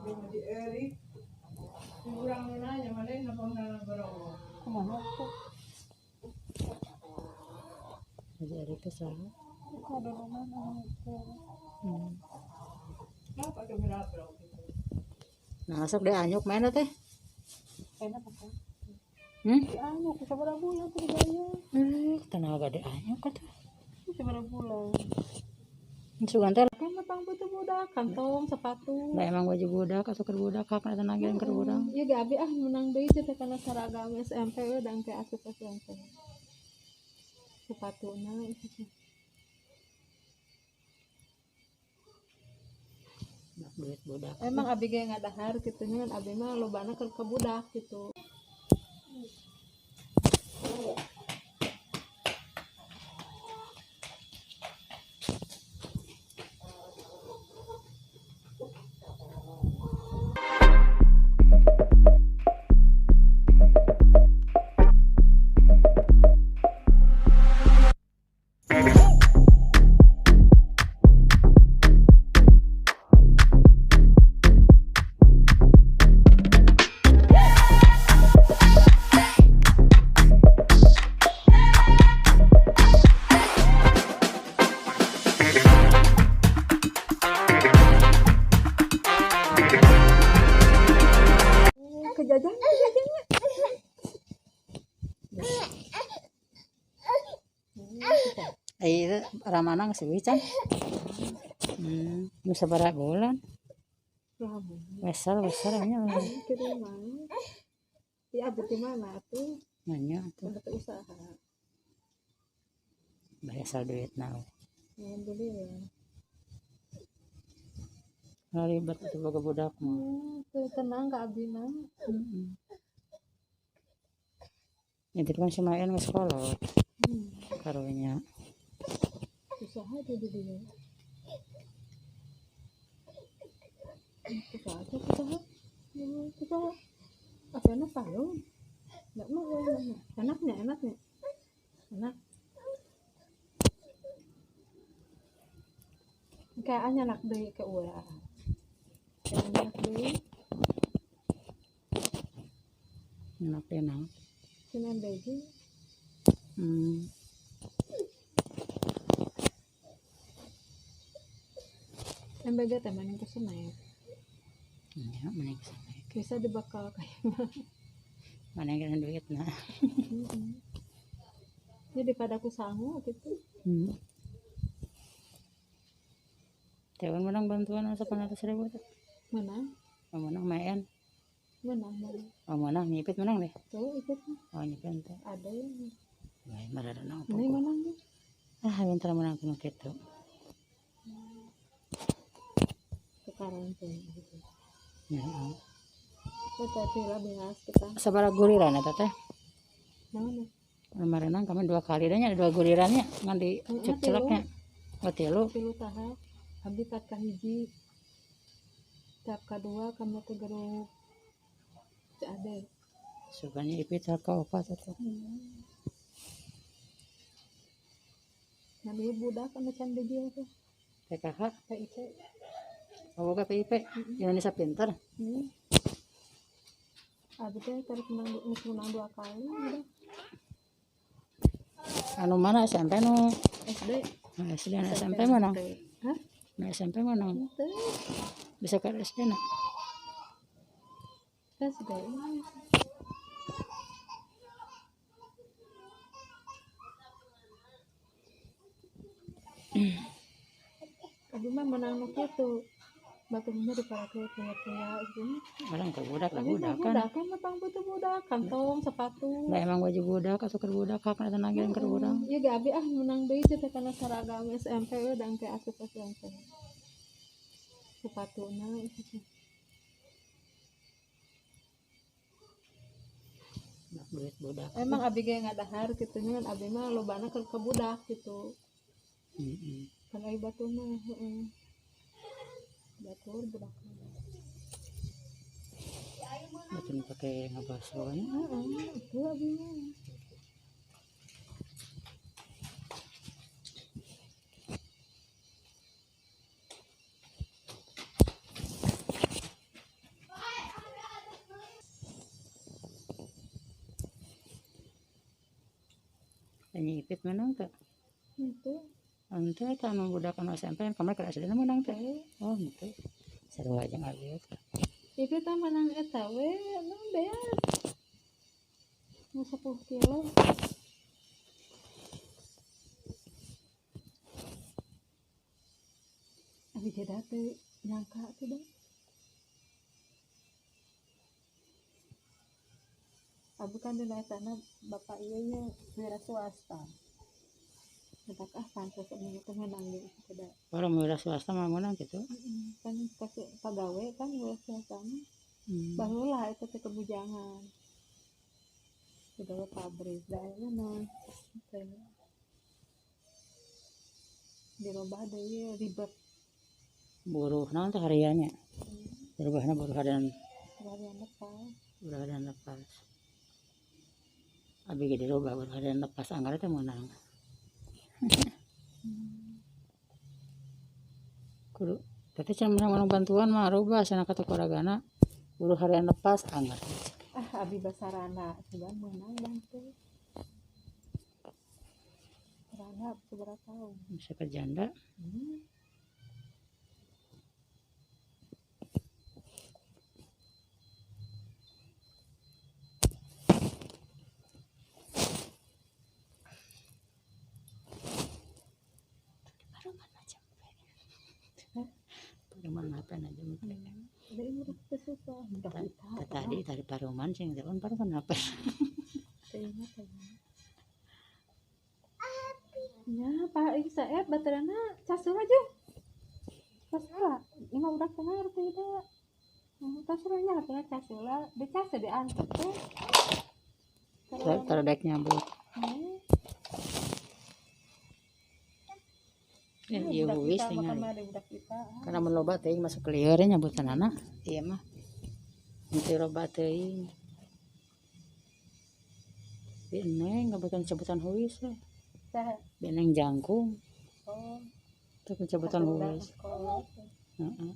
Di Eric. Kurang nanya mana yang apa. Kumaha aku? Jadi Eric teh saha? Ada rumah itu. Kenapa tuh berapa gitu? Nah, sok deh anyuk mana teh? Enak apa? Hmm? Di anyuk sabaraha bulan tuh dibayar. Tenaga deh anyuk atuh. Sabaraha bulan. Sugan teh Kan matang butuh budak, kantong, sepatu. lah emang baju budak atau keur budak hak tenaga yang keur urang. Iya ge abi ah menang deui teh kana seragam SMP we dan ke asup SMP. Sepatuna itu teh. Duit budak. Emang abi ge ngadahar kitu nya kan abi mah lobana keur ke budak gitu. Kejajan kejajannya. Eh, ramana geus eueuh can. Nu sabaraha bulan? Lama. Wesel wesel nya. Kirim mana? Ya abi di mana tuh? Nanya atuh. Untuk usaha. Bayar duit na. Alhamdulillah. Ribet atuh boga budak mah. Tuh tenang ka abi mah. Heeh. Itu kan si Maen geus kolot. Karunya. Usaha jadi dia. Usaha usaha. Usaha. Apa enak palung? Enggak mau enaknya. Enaknya, enaknya. Enak. Kayaknya anak deui ke urang. Kayak anak deui. Enak deh naon. Cina MBG. MBG teh mending ke Senayan. Iya, mending ke Senayan. Bisa dibakal kayak mah. Mana yang duit nah. Jadi pada aku sangu gitu. Tewan menang bantuan 800.000 tuh. Menang. Oh, menang main. Menang, menang. Oh, menang nyipit menang deh. Tuh ikut. Oh, nyipit tuh. Ada yang. Wah, marah nang. Ini menang deh. Ah, bentar menang kuno kitu. Sekarang tuh gitu. Ya. Tetapi lah beas kita. Sabaraha guliran eta teh? Mana? Kemarin kami 2 kali dah nya, 2 gulirannya ngan di cek-celeknya. Oh, tilu. Tilu tahap. Abdi tahap kahiji. Tahap kedua kamu ke grup CAD. Suganya ipi tahap kaopat atuh. Nah, dia budak anu can di dieu teh. PKH, PIC. Oh, boga PIP. Indonesia Pinter. Abdi teh tarik menang, geus menang 2 kali udah. Anu mana SMP nu? SD. Nah, SD nu SMP menang. Hah? Nu SMP menang. Teu. Bisa ke SD na? SD. Abi mah menang nu kitu. Baturnya diparake punya-punya gitu. Orang ke budak lah Abi mah budak kan. Budak kan matang butuh budak, kantong, sepatu. Lah emang baju budak atau keur budak hak tenaga yang keur urang. Iya ge abi ah menang deui teh kana seragam SMP we dan ke asup SMP. Sepatuna itu teh. Duit budak. Emang abi ge ngadahar kitu nya kan abi mah lobana keur ke budak gitu. Kan ai batur mah heeh. Batur budak. Batur pake ngabaso nya. Heeh, itu abi mah. Nyi Ipit menang teh. Itu. Ente eta anu budak anu SMP kan kamari ke SD menang teh. Oh, henteu. Sarua jeung abi eta. Ipit teh menang eta we, nu beas. Nu 10 kilo. Abi jeda teh nyangka teh dah. Abi kan dina etana bapak ieu nya wira swasta. Mentak ah pantes anu teh menang deui kitu da. Orang wira swasta mah menang kitu. Kan pagawe kan wira swasta mah. Baheula eta teh kebujangan. Pagawe pabrik da ayeuna mah teh. Dirobah deui ribet. Buruh naon teh hariannya? Dirobahna buruh harian. Buruh harian lepas. Buruh harian lepas. Abi ge dirobah buruh harian lepas anggar teh meunang. Kudu teh cenah meunang bantuan mah robah cenah ka tokoragana buruh harian lepas anggar. Ah abi basarana sugan meunang bantu. Sarana sabaraha tahun. Bisa kerjanda. Tadi dari paruman sing telepon paruman apa? Ya, Pak Isa baterainya cas aja. Cas lah, lima udah kenal tidak. Tas nya HP-nya cas lah, dicas diangkat tuh. Teredek nyambut. Ya, iya huis tinggal. Karena meloba teuing masuk lieur nyabutanana. Iya mah. Henteu loba teuing. Bi neng ngabutan sebutan huis we. Bi neng jangkung. Oh. Teu sebutan huis. Heeh.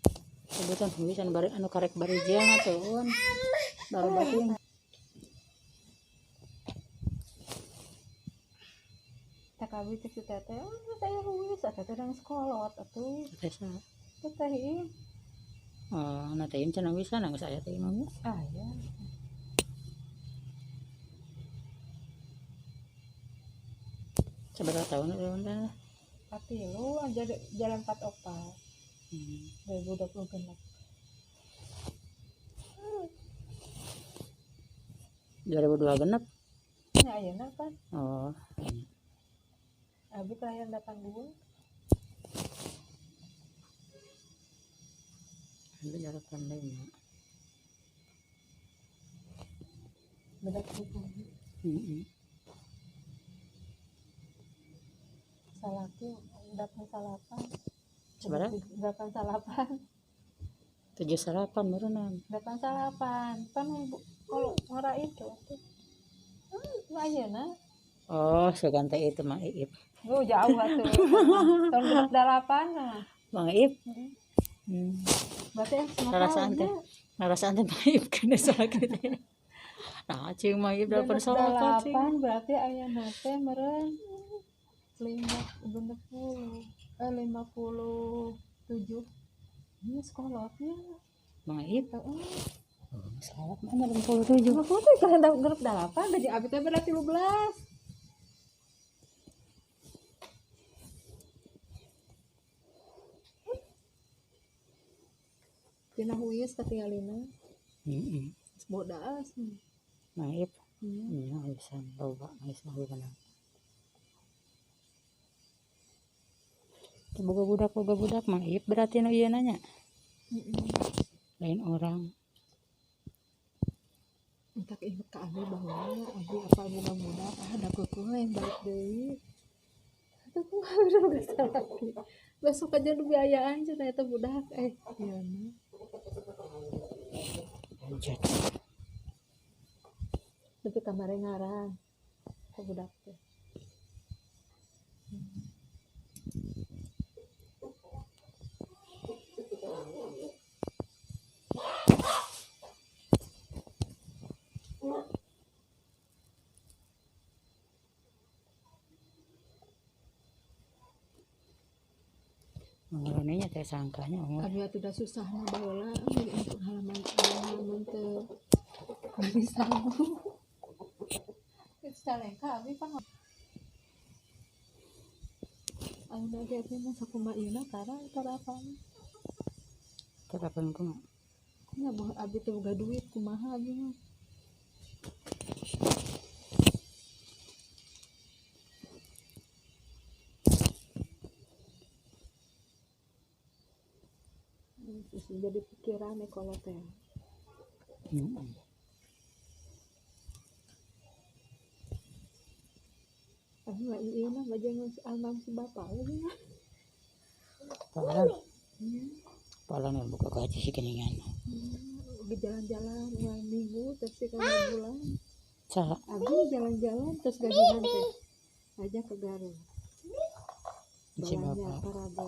Sebutan huis anu bari anu karek barijieun atuh. Baru batin. Kawi cek si teteh, oh saya huis, teteh dang sekolot atuh. Teteh saha? Teteh ieu. Oh, na teh cenah wisan geus aya teh mah. Ah ya. Sabaraha tahun urang teh? 43 aja jalan 44. 2020 genep. 2002 genep. Nya ayeuna kan. Oh. Abi kelahiran 82. Abi 85. Beda kita. Heeh. Salaki 88. Sabaraha? 88. 78 meureunna. 88. Pan kalau ngora itu atuh. Ayeuna. Oh, segan teh itu Mang Iip. Oh, jauh atuh. Tahun 28 mah. Mang Iip. Berarti ngarasaan teh. Ngarasaan teh Mang Iip kana salaki teh. Nah, cing Mang Iip 88 berarti ayeuna teh meureun 57. Ini sekolahnya. Mang Iip. Heeh. Sekolah mana 57. 57 kan grup 8 jadi abi teh berarti 13. Dina huis katingalina. Heeh. Bodas. Mang Iip. Nya huisan loba geus mah beunang. Teu boga budak Mang Iip berarti nu ieu nanya. Heeh. Lain orang. Entak inget ka abi baheula abi apal boga budak ah da keukeuh yang balik deui. Atuh kumaha urang geus salaki. Besok aja nu biayaan cenah eta budak ieu mah. Lanjut. Tapi kamari ngaran ka budak teh. Menurunnya teh sangkanya umur. Abi atuh da susahna baheula untuk halaman halaman teu bisa. Itu abi pang. Ayeuna ge abi mah sakumaha ieu tara tara apa? Tara apa kumaha? Nya abi teu boga duit kumaha abi mah. Jadi pikiran kalau teh. Ah, iya mah bajang almarhum si bapak lagi mah. Palan. Palan yang buka gaji sih keningan. Udah jalan-jalan uang minggu terus sih kalau bulan. Salah. Abi jalan-jalan terus gajian teh. Aja ke Garut. Si bapak. Parabo.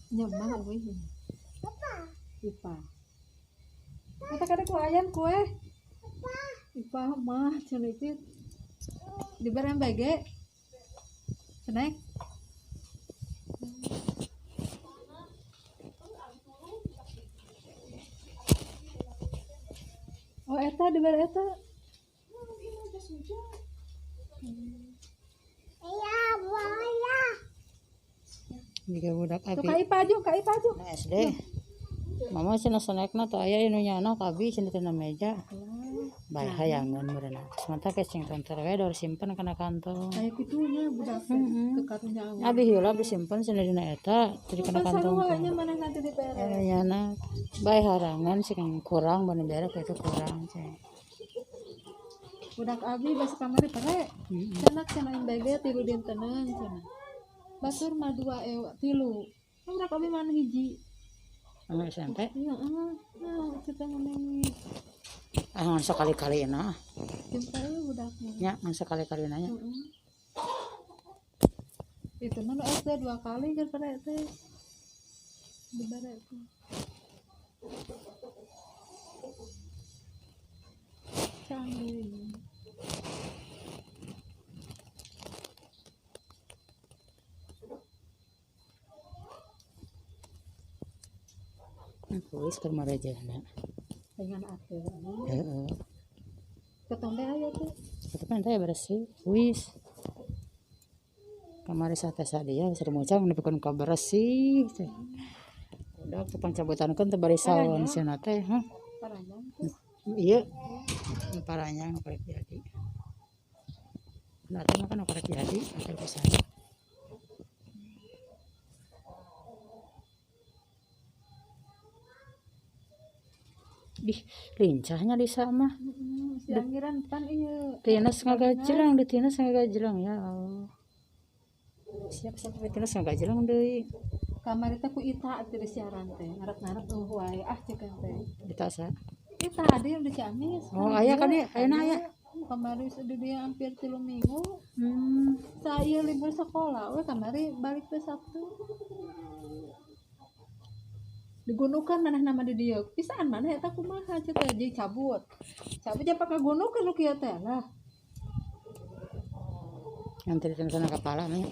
Nyamah we. Ipa. Kata kada ku ayam kue. Ipa mah cenah itu. Dibere MBG. Snack. Oh eta dibere eta. Jika budak abi. Tuh ka Ipa aju, ka Ipa aju. Nah, SD. Mama cenah snackna tuh aya nu nyana ka abi cenah tina meja. Bae hayangeun meureunna. Sementara ke sing tontor we dor simpen kana kantong. Aya kitunya budak teh teu karunya. Abi heula abi simpen cenah dina eta jadi kana kantong. Sarua mana nanti dibere. Aya nyana bae harangan sing kurang mun dibere itu kurang cenah. Budak abi basa kamari pere. Cenah cenah MBG 3 dintenan cenah. Batur mah 2 tilu. Budak abi mana hiji. Anu SMP? Iya, nah, kita ngomongin. Ah, sekali-kali na. Jempol budaknya. Ya, sekali-kali nanya. Itu mah SD 2 kali kan pere teh. Dibere teh. Canggih. Kuis ke marajana. Dengan ate. Heeh. Ketombe aya teh. Ketombe teh bersih. Kuis. Kamari sate sadia sering mucang nepikeun ka bersih teh. Udah tepang cabutankeun teh bari saon cenah teh, hah? Paranyang teh. Iya. Paranyang korek jadi. Nah, teh mah kan korek jadi, akhir pisan. Dih, lincahnya di sama. Si anggiran pan iya. Tines ngagajelang, di tines ngagajelang ya Allah. Siap-siap di tines ngagajelang deui. Kamari teh ku Ita teh siaran teh, ngarep-ngarep eueuh wae ah ceuk teh. Ita sa? Ita adi di Ciamis. Oh, aya kan ieu, ayeuna aya. Kamari di dia hampir 3 minggu. Saya libur sekolah we kamari balik teh Sabtu. Digunukan maneh nama di dieu pisan maneh eta kumaha cenah teh jeung cabut. Cabut jeung pake gunukeun nu kieu teh lah. Yang tadi sana kepala nih.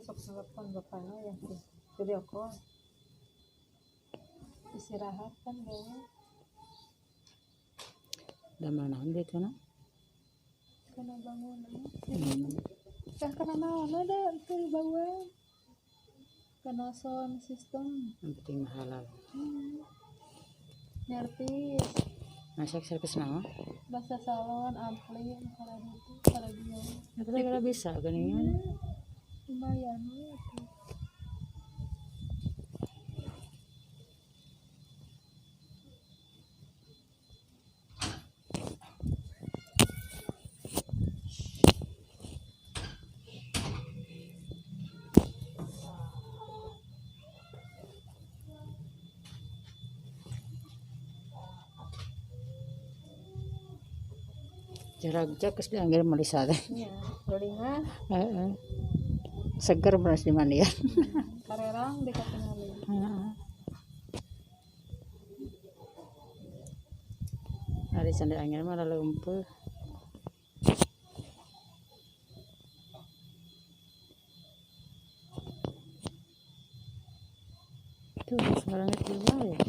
Sok telepon bapaknya yang di video call istirahat kan gawe da mana duit kana kana bangunan tah kana naon ada teu bangun kana sound system yang penting halal nyertis masak servis naon bahasa salon ampli kana ditu kana dieu eta bisa geuningan lumayan we atuh. Jarak-jarak geus dianggeur meuli sate. Nya, rolingan. Heeh. Seger beras di mandian. Karerang di katingali. Heeh. Ari sande angin mah leumpeuh. Tuh, sekarang itu ya.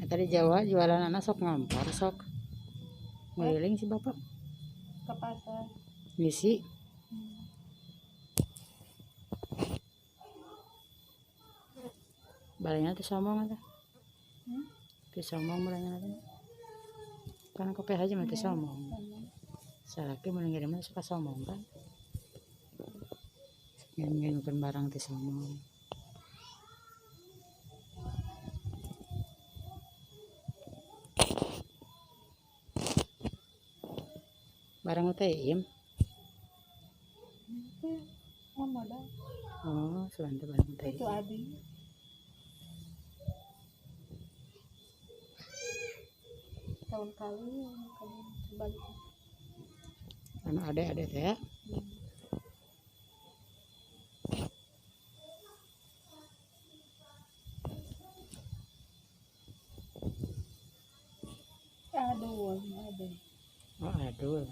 Tadi Jawa jualan anak sok ngampar sok ngeliling si bapak ke pasar ngisi. Balenya tuh sombong atau tuh sombong balenya tuh kan kopi aja mah tuh sombong. Salaki mau ngirim suka sombong kan, ngirim barang tuh sombong. Barang teh im. Oh, modal. Oh, sebentar barang teh. Itu abi. Tahun kali kali balik. Anu ade-ade teh ya. Aduh, ade. Oh, aduh.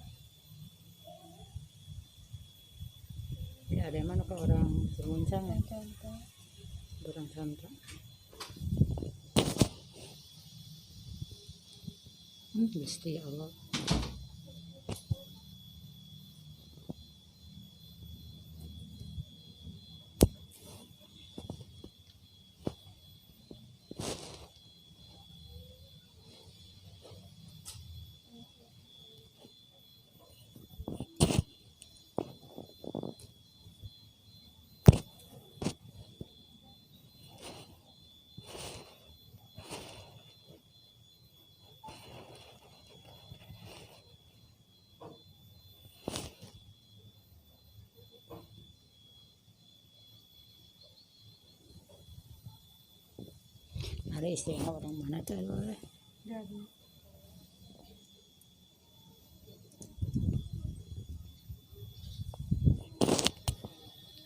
Ya, ada mana ke orang Cimuncang ya? Orang contoh. Gusti ya Allah. Ada istilah orang mana tuh boleh? Jadi.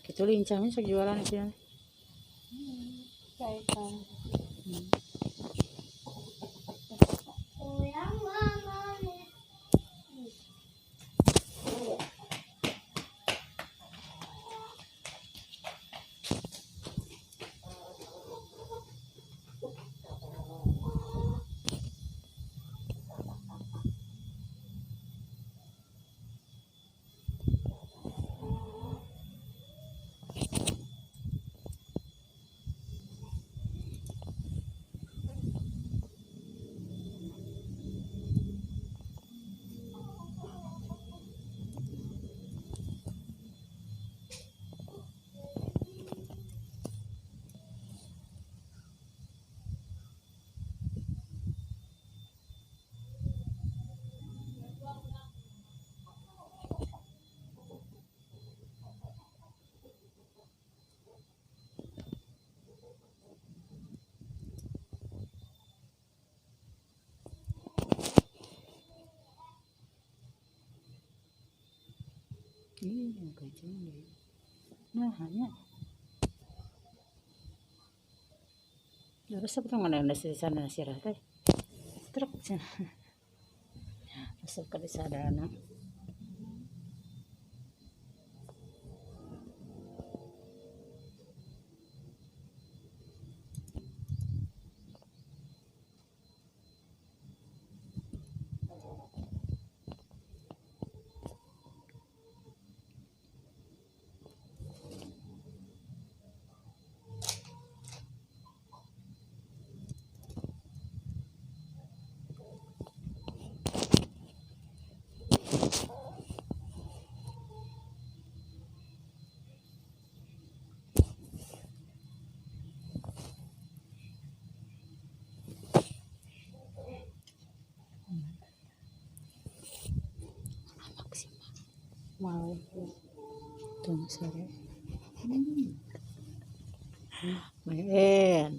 Itu lincahnya sok jualan itu ya. Saya. Ini kacang deh. Nah, hanya. Resep tuh nggak ada sisa nasi rata. Truk. Resep ke desa dana. Mau. Tuh sore. Main.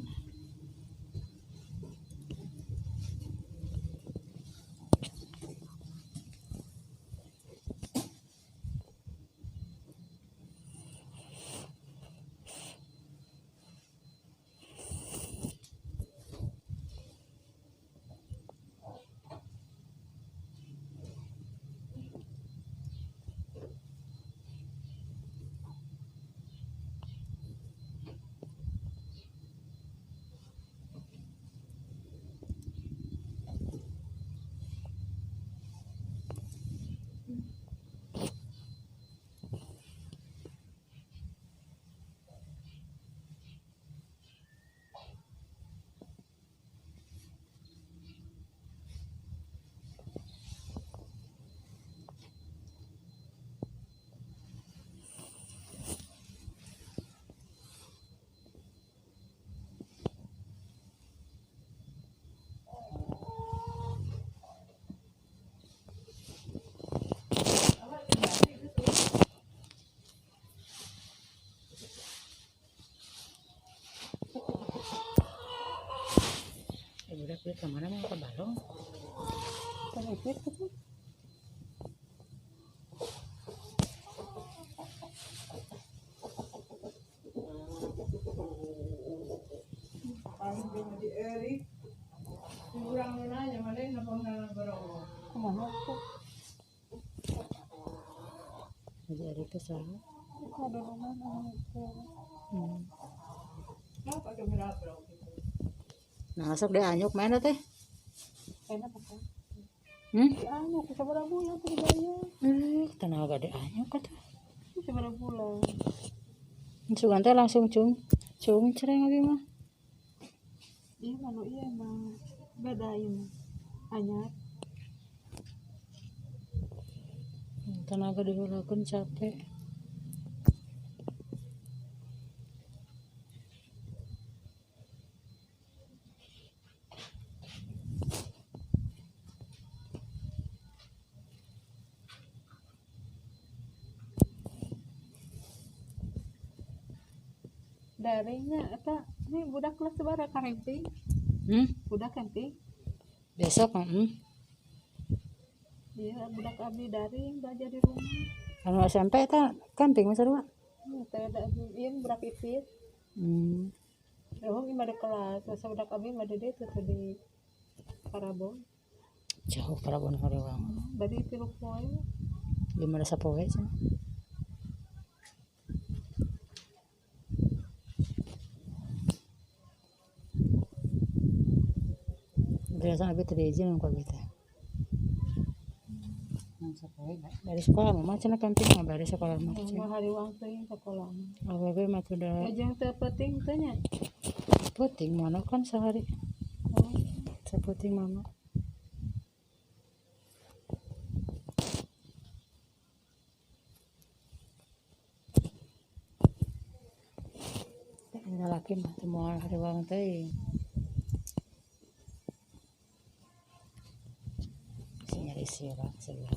Budak dia kemana mau ke balong? Kan gitu. Kemana aku? Haji Erik itu salah. Ada rumah itu. Nah, sok deh anyuk mana teh? Enak apa? Hmm? Anyuk sabaraha bulan teh dibayar. Tenaga deh anyuk atuh. Sabaraha bulan. Sugan teh langsung cung cung cereng abi mah. Iya mah iya mah beda ieu mah. Anyar. Tenaga diheulakeun capek. Daringnya eta ini budak kelas sabaraha camping? Budak camping? Besok, Iya, budak abdi daring belajar di rumah. Anu SMP eta camping masa dua? Teh ada ieu budak ipit. Emang ieu mah di kelas, masa budak abdi mah di dieu teh di Parabon. Jauh Parabon hariwang. Bari 3 poe. 5 sapoe cenah. Biasa abi teu diizin ku abi teh. Dari sekolah mah cenah camping mah dari sekolah mah. Mah hariwang teuing sekolah mah. Awewe mah tuh Jeung teu penting teh nya. Penting mana kan sehari. Saputing mama. Teh lalaki mah teu moal hariwang teuing. Sirah sebelah.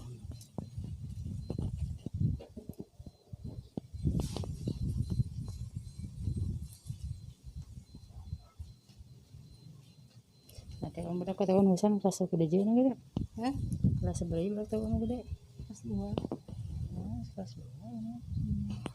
Nanti kamu budak tahun husan kelas gede jeung gede. Hah? Kelas sabaraha budak tahun gede? Kelas 2. Oh, kelas 2.